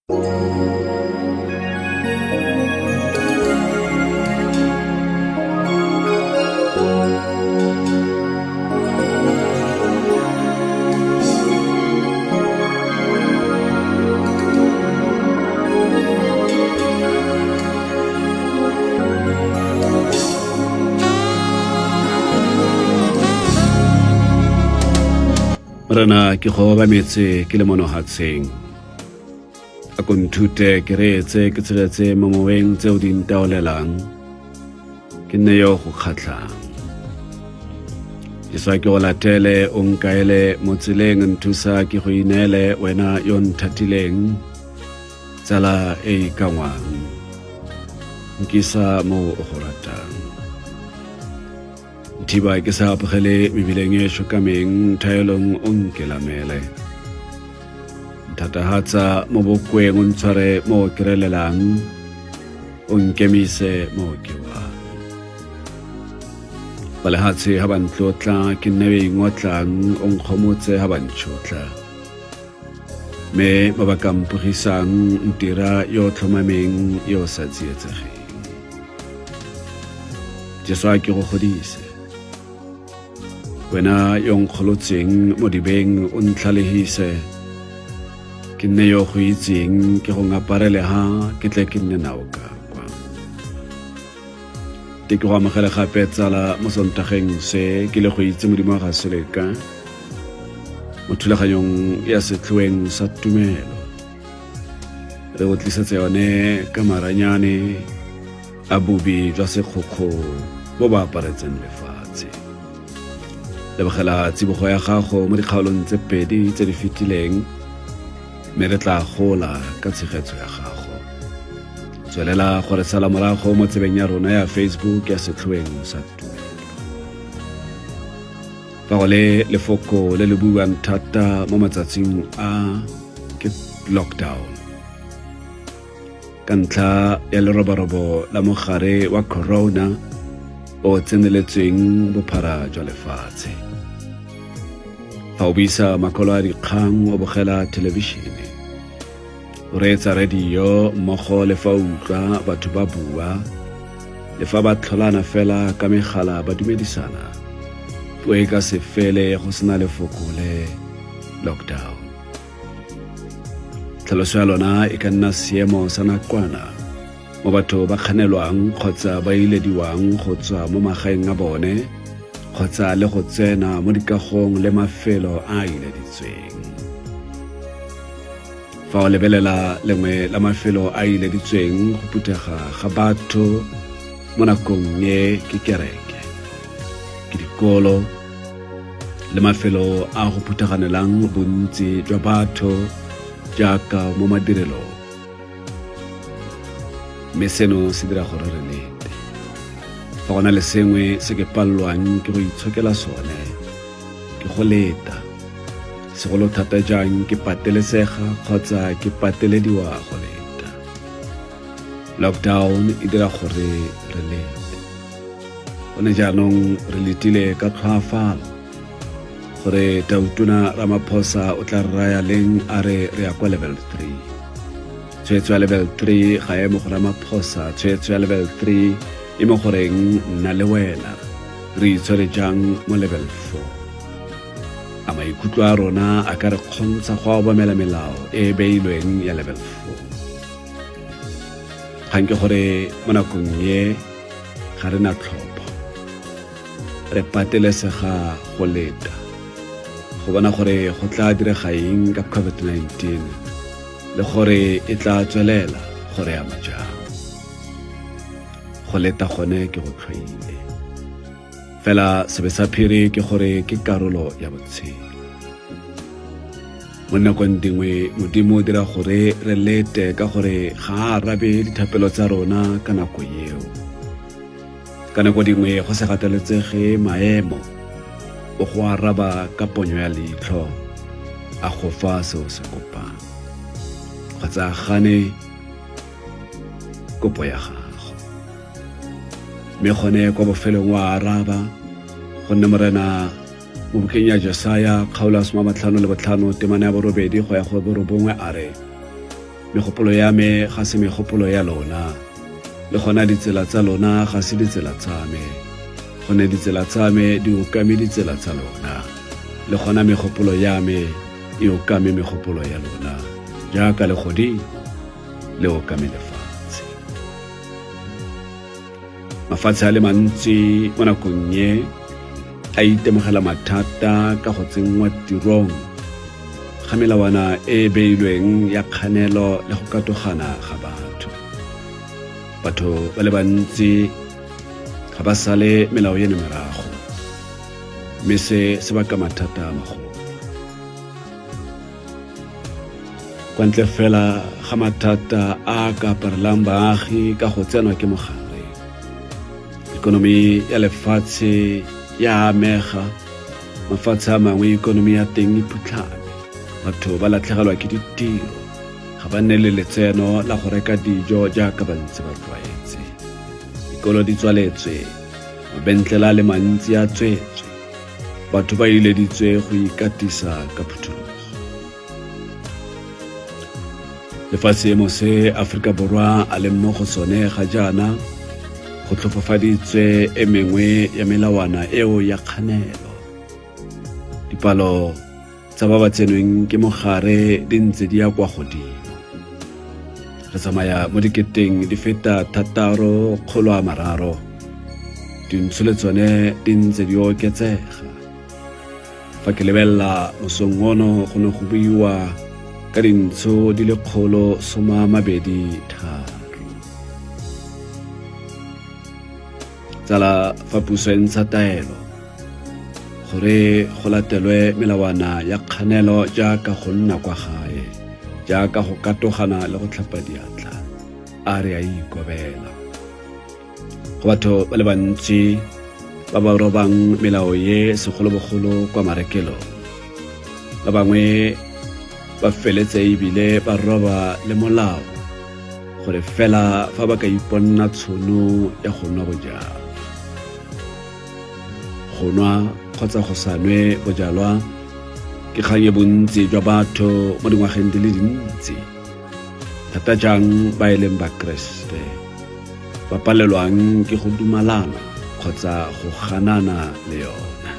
Morena ke go obametse ke le mo nohatsheng a ko nthute ke reetse ke tshegetse mo moweng tse o di ntaolelang ke nne yo go kgatlhang Jesu a ke go latele o nkaele mo tseleng nthusa ke go ineele wena yo nthatileng tsala e ikangwang nkisa mo o go ratang Thiba ke sa apogele mebileng e šokameng thaelong o nkelamele. Nthatahatsa mo bokweng o ntshware mo ke relelang, o nkemise mo ke wang. Ba lehatshe ha ba ntlotla ke nne yo ingotlang, o nkgomotse ha ba ntšhotla. Mme ba ba ka mpogisang ntira yo tlhomameng yo sa tsietsegeng. Jesu a ke go godise wena yo nkgolotseng mo dibeng o ntlhalehise ke nne yo go itseng ke go ngaparele ha ke tle ke nne nao ka kwa te ke go amogele gape tsala mo sontageng se ke le go itse modimo wa ga seleka mo thulaganyong ya setlhoeng sa tumelo re go tlisetsa yone ka maranyane a bobi jwa sekgokgo bo ba aparetseng lefatshe lebogela tsibogo ya gago mo dikgaolong tse pedi tse di fetileng mme re tla gola ka tshegetso ya gago tswelela gore sala morago mo tsebeng ya rona ya facebook ya setlhoeng sa tumelo fa go le lefoko le le buiwang thata mo matsatsing a ke lockdown ka ntlha ya leroborobo la mogare wa corona o tseneletsweng bophara jwa lefatshe fa o buisa makwalo a dikgang o bogela thelebišene o reetsa radio mmogo le fa o utlwa batho ba bua le fa ba tlholana fela ka megala ba dumedisana puo e ka se fele go sena lefoko le lockdown Tlhaloso ya lona e ka nna seemo sa nakwana mo batho ba kganelwang kgotsa ba ilediwang go tswa mo magaeng a bone kgotsa le go tsena mo dikagong le mafelo a a ileditsweng. Fa o lebelela lengwe la mafelo a a ileditsweng go phuthega ga batho mo nakong e ke kereke, ke dikolo, le mafelo a go phuthaganelang bontsi jwa batho jaaka mo madirelong mme seno se dira gore re lete fa go na le sengwe se ke palelwang ke go itshokela sone ke go leta segolo thata jang ke patelesega kgotsa ke patelediwa go leta lockdown e dira gore re lete gone jaanong re letile ka tlhoafalo gore tautona ramaphosa o tla re raya leng a re re ya kwa level 3 tshwetso ya level 3 ga e mo go ramaphosa tshwetso ya level 3 e mo goreng nna le wena re itshwere jang mo level 4 a maikutlo a rona a ka re kgontsha go obamela melao e e beilweng ya level 4 Kgang ke gore mo nakong ye ga re na tlhopho. Re patelesega go leta go bona gore go tla direga eng ka COVID-19 le gore e tla tswelela go re ama jang. Go leta gone ke go tlhoile. Fela sebe sa phiri ke gore ke karolo ya botshelo. Mo nakong dingwe Modimo o dira gore re lete ka gore ga a arabe dithapelo tsa rona ka nako eo. Ka nako dingwe go sa gateletsege maemo o go araba ka ponyo ya leitlho a go fa se o se kopang kgotsa a gane kopo ya gago. Mme gone kwa bofelong wa araba gonne Morena Mo bukeng ya Jesaya kgaolo ya 55 temana ya borobedi go ya go borobongwe a re, Megopolo ya me ga se megopolo ya lona, le gona ditsela tsa lona ga se ditsela tsa me. Gonne ditsela tsa me di okame ditsela tsa lona, le gona megopolo ya me e okame megopolo ya lona, jaaka legodimo le okame lefatshe. Mafatshe a le mantsi mo nakong e a itemogela mathata ka go tsenngwa tirong ga melawana e e beilweng ya kganelo le go katogana ga batho. Batho ba le bantsi ga ba sale melao eno morago, mme se se baka mathata a magolo. Kwa ntle fela ga mathata a a ka aparelang baagi ka go tsenwa ke mogare, ikonomi ya lefatshe ya amega. Mafatshe a mangwe ikonomi ya teng e phutlhame, batho ba latlhegelwa ke ditiro, ga ba nne le letseno la go reka dijo jaaka ba ntse ba tlwaetse. Dikolo di tswaletswe, mabentlele a le mantsi a tswetswe, batho ba ileditswe go ikatisa ka phuthologo. Le fa seemo se Aforika Borwa a leng mo go sone ga jaana go tlhofofaditswe e mengwe ya melawana eo ya kganelo, dipalo tsa ba ba tsenweng ke mogare di ntse di ya kwa godimo. Re tsamaya mo diketeng di feta 630, dintsho le tsone di ntse di oketsega. Fa ke lebelela mosong ono go ne go buiwa ka dintsho di le 123. Tsala, fa puso e ntsha taelo gore go latelwe melawana ya kganelo jaaka go nna kwa gae, jaaka go katogana le go tlhapa diatla, a re a ikobela. Go batho ba le bantsi ba ba robang melao ye segolobogolo kwa marekelong. Ba bangwe ba feletse ebile ba roba le molao gore fela fa ba ka iponna tshono ya go nwa bojalwa. Go nwa kgotsa go sa nwe bojalwa ke kgang e bontsi jwa batho mo dingwageng di le dintsi, thata jang ba e leng Bakeresete, ba palelwang ke go dumalana kgotsa go ganana le yona.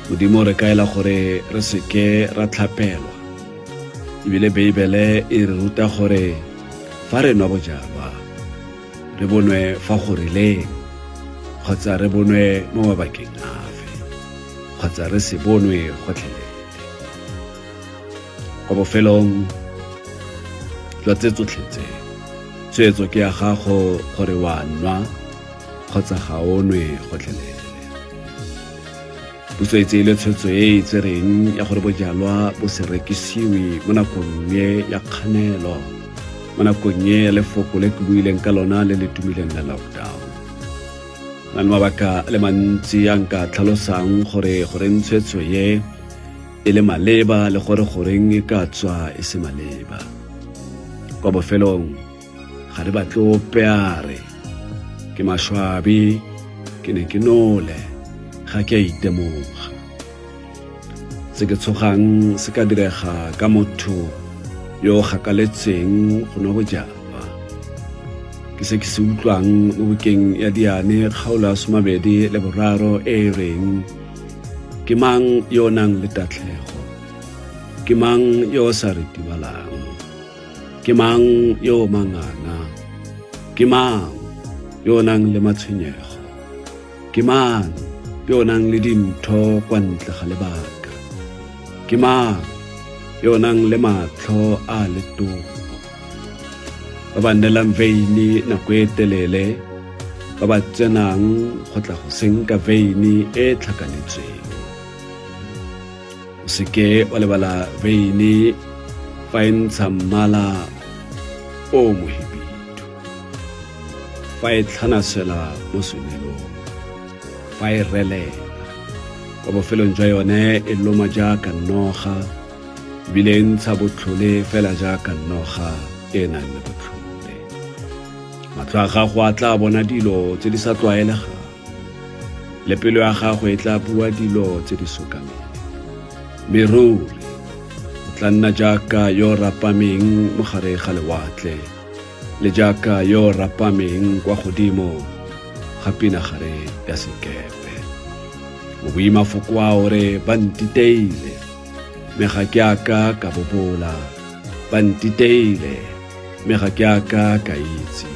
Modimo re kaela gore re seke ra tlhapelwa, ebile Beibele e re ruta gore fa re nwa bojalwa re bonwe fa go rileng kgotsa re bonwe mo mabakeng afe kgotsa re se bonwe gotlhelele. Kwa bofelong jwa tse tsotlhe tse, tshwetso ke ya gago gore wa nwa kgotsa ga o nwe gotlhelele. Puso e tseile tshwetso e e tsereng ya gore bojalwa bo se rekisiwe mo nakong e ya kganelo, mo nakong e ya lefoko le ke buileng ka lona le le tumileng la lockdown. Go na le mabaka a le mantsi a nka tlhalosang gore goreng tshwetso ye e le maleba le gore goreng e ka tswa e se maleba. Kwa bofelong, ga re batle ope a re, Ke maswabi, ke ne ke nole, ga ke a itemoga. Se ke tshogang se ka direga ka motho yo o gakaletseng go nwa bojalwa. Ke se ke se utlwang mo bukeng ya Diane kgaolo ya 23 e e reng, Ke mang yo o nang le tatlhego? Ke mang yo o sa ritibalang? Ke mang yo o manganga? Ke mang yo o nang le matshwenyego? Ke mang yo o nang le dintho kwa ntle ga lebaka? Ke mang yo o nang le matlho a letobo? Ba ba nnelang veine nako e telele, ba ba tsenang go tla go senka veine e e tlhakanetsweng. O seke wa lebala veine fa e ntsha mmala o mohibidu, fa e tlhanasela mo senwelong, fa e relela kwa bofelong jwa yone e loma jaaka noga, ebile e ntsha botlhole fela jaaka noga e e nang le botlhole. Matlho a gago a tla bona dilo tse di sa tlwaelegang, le pelo ya gago e tla bua dilo tse di sokameng. Mme ruri o Tla nna jaaka yo rapameng mo gare ga lewatle, le jaaka yo rapameng kwa godimo ga pinagare ya sekepe. Mobui mafoko a o re ba ntiteile, mme ga ke a ka ka bobola, ba ntiteile, mme ga ke a ka ka itse.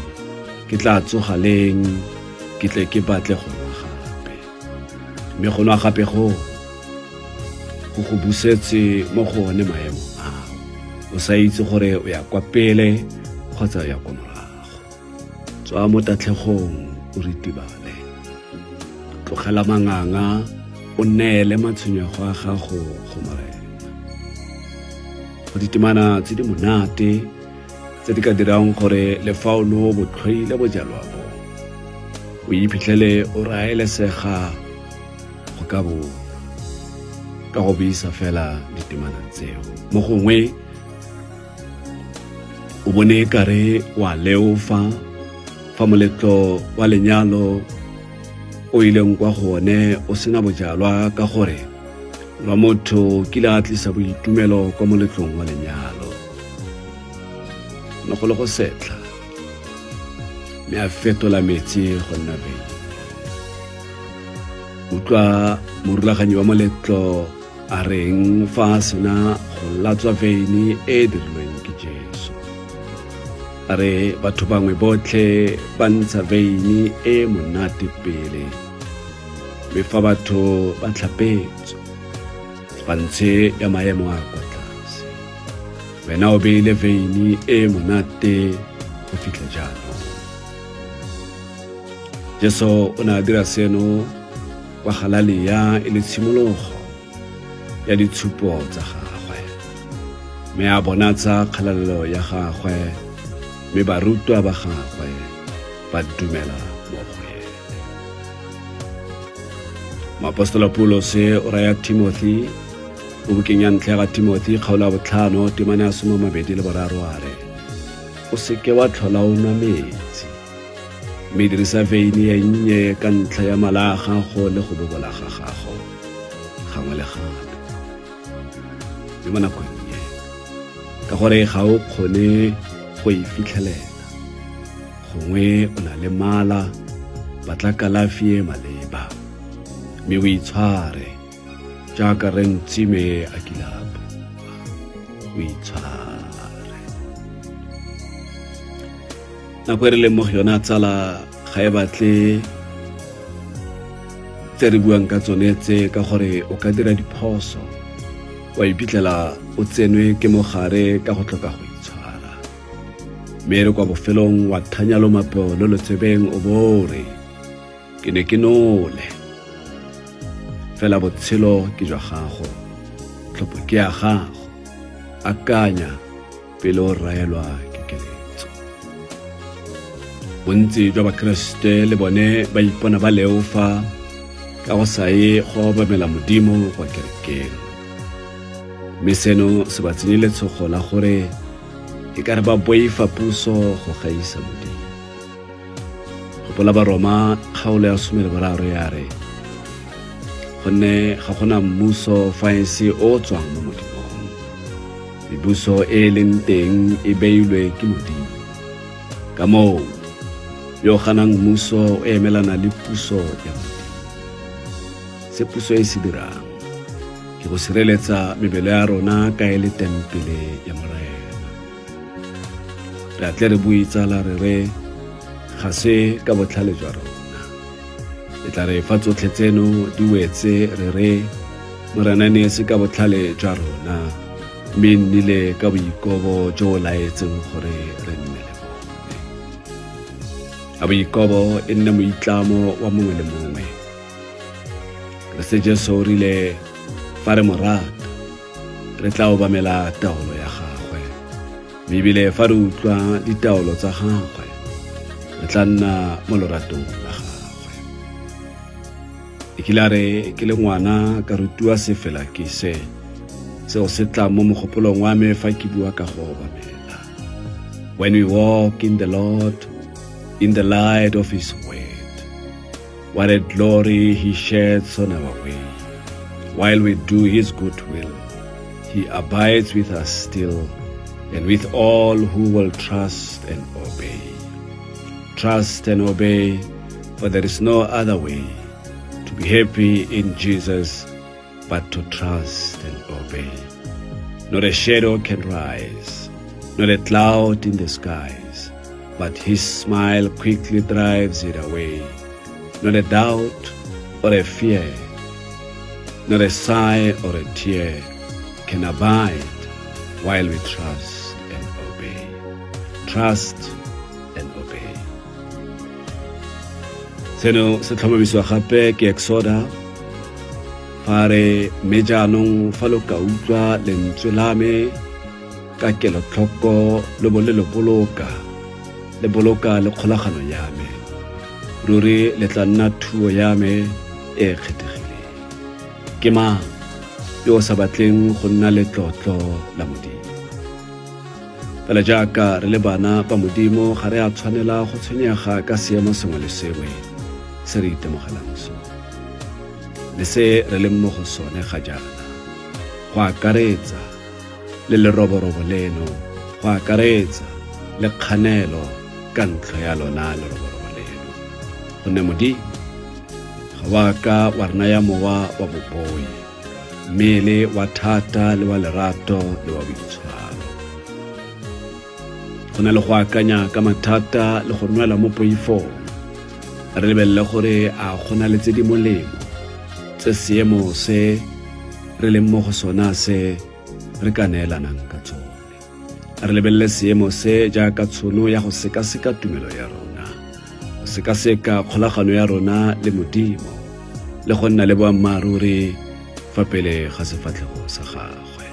Ke tla tsoga leng ke tle ke batle go nwa gape. Mme go nwa gape go go go busetse mo go one maemo ao, o sa itse gore o ya kwa pele kgotsa o ya kwa morago. Tswa mo tatlhegong o ritibale, tlogela manganga o neele matshwenyego a gago go Morena. Go ditemana tse di monate tse di ka dirang gore le fa o ne o botlhoile bojalwa bo, o iphitlhele o raelesega go ka bo ka go buisa fela ditemana tseo. Mo gongwe o bone kare wa leofa fa moletlo wa lenyalo o ileng kwa go one o sena bojalwa, ka gore lwa motho kile a tlisa boitumelo kwa moletlong wa lenyalo ne go le go setlha, mme a fetola metsi go nna veine. Utlwa morulaganyi wa moletlo a reng fa a sena go latswa veine e e dirilweng ke Jesu. A re batho bangwe botlhe ba ntsha veine e monate pele, mme fa batho ba tlhapetswe ba ntshe ya maemo a kwa tlase. Wena o beile veine e monate go fitlha jaanong. Jesu o ne a dira seno kwa Galalea e le tshimologo ya ditshupo tsa gagwe, mme a bonatsa kgalalelo ya gagwe, mme barutwa ba gagwe ba dumela mo go ene. Moapostola Paulose o raya Timothy mo bukeng ya ntlha ya ga Timothy kgaolo ya 5 temana ya 23 a re, o seke wa tlhola o nwa metsi, mme dirisa veine e nnye ka ntlha ya mala a gago le go bobola ga gago gangwe le gape. Mme mo nakong e, ka gore ga o kgone go e fitlhelela, gongwe o na le mala, batla kalafi e maleba, mme o itshware jaaka re Ntsime a kile a bua, o itshware. Nako e re leng mo go yona tsala ga e batle tse re buang ka tsone tse, ka gore o ka dira diphoso wa iphitlhela o tsenwe ke mogare ka go tlhoka go itshwara, mme re kwa bofelong wa thanya lomapo lo lo tsebeng o bo re ke ne ke nole. Fela botshelo ke jwa gago, tlhopho ke ya gago, akanya pele o raelwa ke keletso. Bontsi jwa Bakeresete le bone ba ipona ba leofa ka go sa ye go obamela Modimo kwa kerekeng, mme seno se ba tsenye letshogo la gore e ka re ba boifa puso go gaisa Modimo. Gopola Baroma kgaolo ya 13 ya re, gonne ga gona mmuso fa e se o tswang mo Modimong. Mebuso e e leng teng e beilwe ke Modimo. Ka moo, yo ganang mmuso o emelana le puso ya Modimo. Se puso e se dirang ke go sireletsa mebele ya rona ka e le tempele ya Morena. Re a tle re bue tsala re re ga se ka botlhale jwa rona. E tla re fa tsotlhe tseno di wetse re re Morena ne se ka botlhale jwa rona, mme nnile ka boikobo jo o laetseng gore re nne le bone. A boikobo e nne moitlamo wa mongwe le mongwe. Keresete Jesu o rile fa re mo rata re tla obamela taolo ya gagwe, mme ebile fa re utlwa ditaolo tsa gagwe re tla nna mo loratong la gagwe. E kile a re ke le ngwana ka rutiwa sefela ke se seo se tla mo mogopolong wa me fa ke bua ka go obamela. When we walk in the Lord, in the light of his word, what a glory he sheds on our way, while we do his good will, He abides with us still and with all who will trust and obey. Trust and obey, for there is no other way to be happy in Jesus but to trust and obey. Not a shadow can rise, not a cloud in the skies, but his smile quickly drives it away. Not a doubt or a fear, not a sigh or a tear can abide while we trust and obey. Trust and obey. Seno se tlhomamisiwa gape ke Exoda fa re mme jaanong fa lo ka utlwa lentswe la me ka kelotlhoko lo bo le lo boloka le boloka le kgolagano ya me ruri le tla nna thuo ya me e e kgethegileng ke mang yo o sa batleng go nna letlotlo la modimo fela jaaka re le bana ba modimo ga re a tshwanela go tshwenyega ka seemo sengwe le sengwe se re itemogelang sone le se re leng mo go sone ga jaana go akaretsa le leroborobo leno go akaretsa le kganelo ka ntlho ya lona leroborobo leno gonne modimo ga wa ka wa re naya mowa wa boboi mme le wa thata le wa lerato le wa boitshwaro go na le go akanya ka mathata le go nwela mo poifong re lebelele gore a go na le tse di molemo tse seemo se re leng mo go sona se re ka neelanang ka tsone re lebelele seemo se jaaka tshono ya go sekaseka tumelo ya rona go sekaseka kgolagano ya rona le modimo le go nna le boammaaruri fa pele ga sefatlhego sa gagwe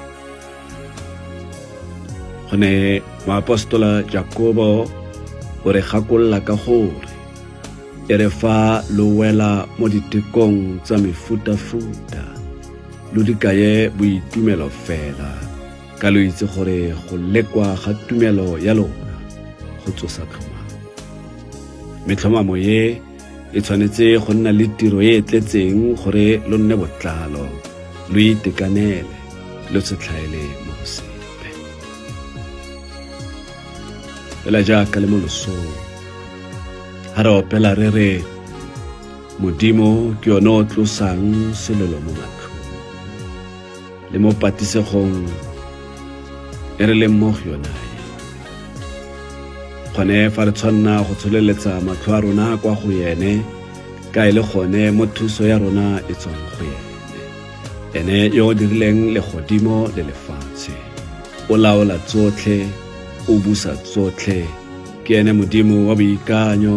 gone moapostola jakobo o re gakolola ka gore e re fa lo wela mo ditekong tsa mefutafuta lo di kaye boitumelo fela ka lo itse gore go lekwa ga tumelo ya lona go tsosa tlhomamo mme tlhomamo ye e tshwanetse go nna le tiro e e tletseng gore lo nne botlalo lo itekanele lo se tlhaele mo go sepe fela jaaka le mo losong ga re opela re re modimo ke yone o tlosang selelo mo matlhong le mo patisegong e re leng mo go yona e gone fa re tshwanna go tsholeletsa matlho a rona kwa go ene ka e le gone mo thuso ya rona e tswang go ene ene yo o dirileng legodimo le lefatshe o laola tsotlhe o busa tsotlhe ke ene modimo wa boikanyo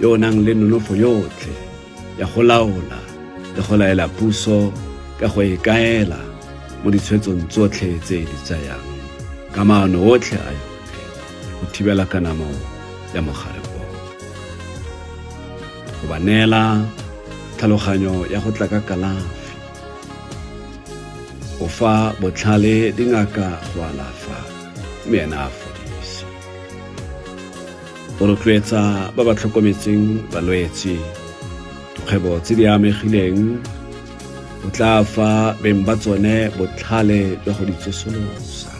yo o nang le nonofo yotlhe ya go laola le go laela puso ka go e kaela mo ditshwetsong tsotlhe tse e di tsayang ka maano otlhe a yone go thibela kanamo ya mogare o go ba neela tlhaloganyo ya go tla ka kalafi o fa botlhale dingaka go alafa mme ena a fodise O rotloetsa ba ba tlhokometseng balwetse, dikgwebo tse di amegileng, o tla fa beng ba tsone botlhale jwa go di tsosolosa.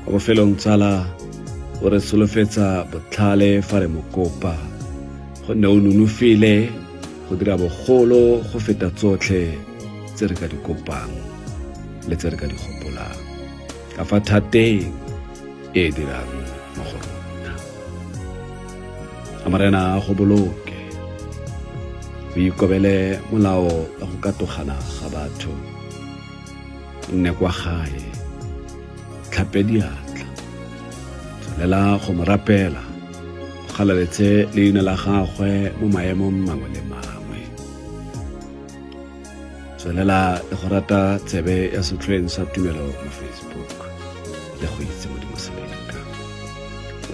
Kwa bofelong tsala o re solofetsa botlhale fa re mo kopa, gonne o nonofile go dira bogolo go feta tsotlhe tse re ka di kopang le tse re ka di gopolang. Ka fa thateng e e dirang mo go rona. A Morena a go boloke, o ikobele molao wa go katogana ga batho, o nne kwa gae, tlhape diatla, tswelela go mo rapela, o galaletse leina la gagwe mo maemong mangwe le mangwe. Tswelela le go rata tsebe ya setlhoeng sa tumelo mo Facebook le go itse Modimo Seleka.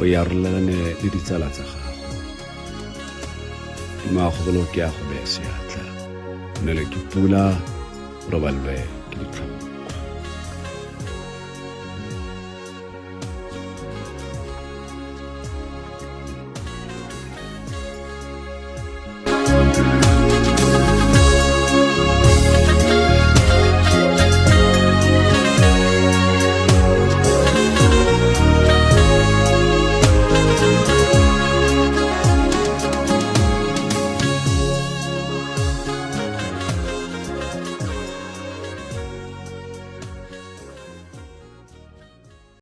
O e arolelane le ditsala tsa gago. Modimo a go boloke a go beye seatla. O nelwe ke pula, o robalelwe ke ditlhoko.